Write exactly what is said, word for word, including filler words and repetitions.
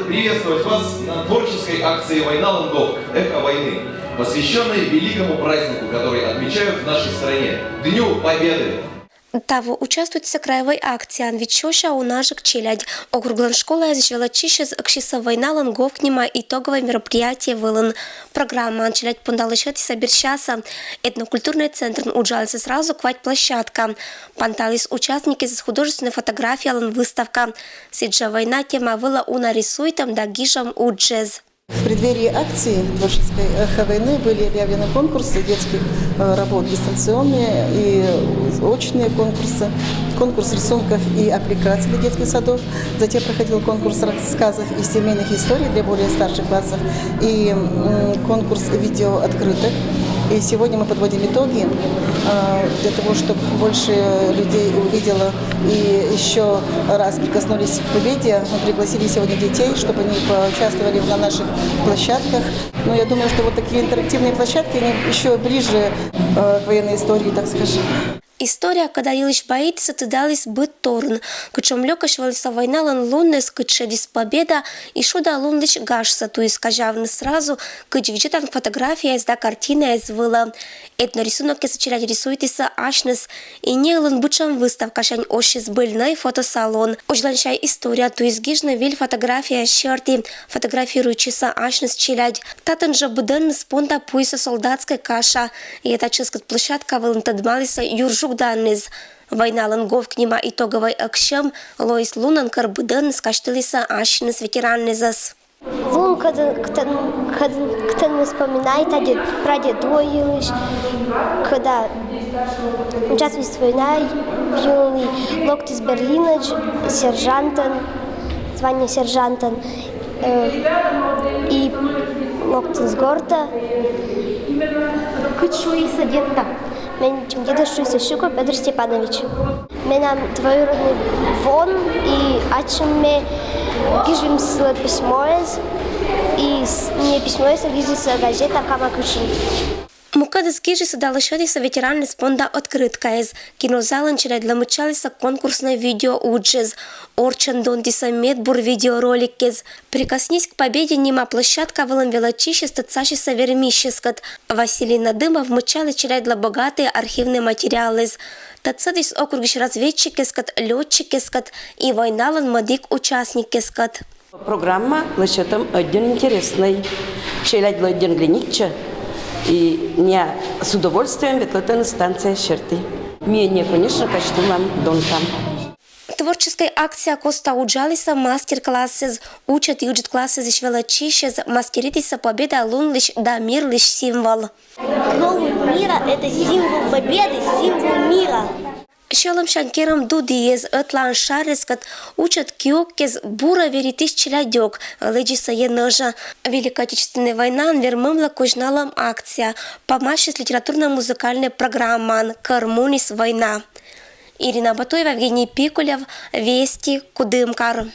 Приветствовать вас на творческой акции «Война лын говк. Эхо войны», посвященной великому празднику, который отмечают в нашей стране — Дню Победы. Таво участвуйтӥса краевой акцияын витьсёысь уна ӝӧк челядь. Округлэн школаязысь велӧдчисез ӧксисьсӧ «Война лын говк» нима итоговӧй мероприятие вылын. Программаын челядь понда лӧсьӧдісны бирсясӧ. Этнокультурнӧй центрын уджалыса сразу квать площадка. Панталіс участникъёсыз художественнӧй фотографиялэн выставка. Сідзжӧ война тема вылӧ уна рисуйтӧм да гижӧм уджез. В преддверии акции творческой «Эхо войны» были объявлены конкурсы детских э, работ, дистанционные и очные конкурсы, конкурс рисунков и аппликаций для детских садов. Затем проходил конкурс рассказов и семейных историй для более старших классов и м, конкурс видеооткрыток. И сегодня мы подводим итоги э, для того, чтобы больше людей увидело и еще раз прикоснулись к победе. Мы пригласили сегодня детей, чтобы они поучаствовали на наших площадках. Но я думаю, что вот такие интерактивные площадки, они еще ближе э, к военной истории, так скажем. История, кӧда йылысь баитсэ, тыдаліс быд торын. Кутшем лёкась вӧлі со войналэн лунэз, кыӵе шедиз победа, и шуда лунлэсь гажсэ туйыс казявны сразу, кыдз гижэтан фотографияез да картинаез вылэ. Этнорисунокъёссэ челядь рисуйтӥсэ асьныс, и ни ылын быдӟым выставкасянь ошиз «Быльнӧй» фотосалон. Озьылан сяй история туйыс гижны виль фотография серти, фотографируйтчисэ асьныс челядь. Татын жэ быдэнныс понда пуисэ солдатскӧй каша. Йӧта ческыт площадка вылын тӧдмалісэ юр жугданэз. «Войналэн говк» нима итоговӧй ӧксьӧм лоис лунэн, кӧр быдэнныс казьтылісэ асьныс ветеранэзэс. Лун, кытын, кытын, кытын, кытын вспоминает о дед-, про дедо йылысь, когда участвует война, юный локтыс Берлинӧдз сержантэн, звание сержантэн, э, и локтыс гортэ. Кыӵе шуисэ дедтэ? Мынам дедэ шуисэ Щуков Пётр Степанович. Мынам двоюродный вон и ачим ми гижим сылэ письмоез, и с-, не письмоез, а гижим сылэ газета «Кама кытшын». Мукетыз гижисэ да лэсьтӥсэ ветеранэз понда открыткаез. Кинозалын челядьлы мыччалісэ конкурснэй видео уджез. Орччэн донтӥсэ медбур видеороликез. «Прикоснись к победе» нима площадка вылын велӧдчисез тӧдсасисэ вермисьыскыд. Василий Надымов мыччалэ челядьлы богатый архивный материалэз. Тӧдсэтӥз округысь разведчикъёскыд, лётчикъёскыд и войналэн мӧдик участникъёскыд. Программа лэсьтэм ӧдйӧн интереснэй. Челядьлы ӧдйӧн гренитче и ня с удовольствием ветлытэн станция серти. Ми ӧнія, конечно, костюмам донтам. Творческэй акция косто уджалісэ мастер-классэз. Учыт и ыджыт классэзысь велӧдчисез мастеритісэ победа лунлэсь да мирлэсь символ. Провод мира — это символ победы, символ мира. Сьӧлӧмсянь керам дудиез, ӧтлаын шаръёскыд, учыт киокез бура веритӥсь челядёк, лыдӟисэ енэжа. Великой Отечественной войнаын вермымлы козьналэм акция. Памасис литературно-музыкальной программаын «Кӧр муніс война». Ирина Батуева, Евгений Пикулев, «Вести», Кудымкар.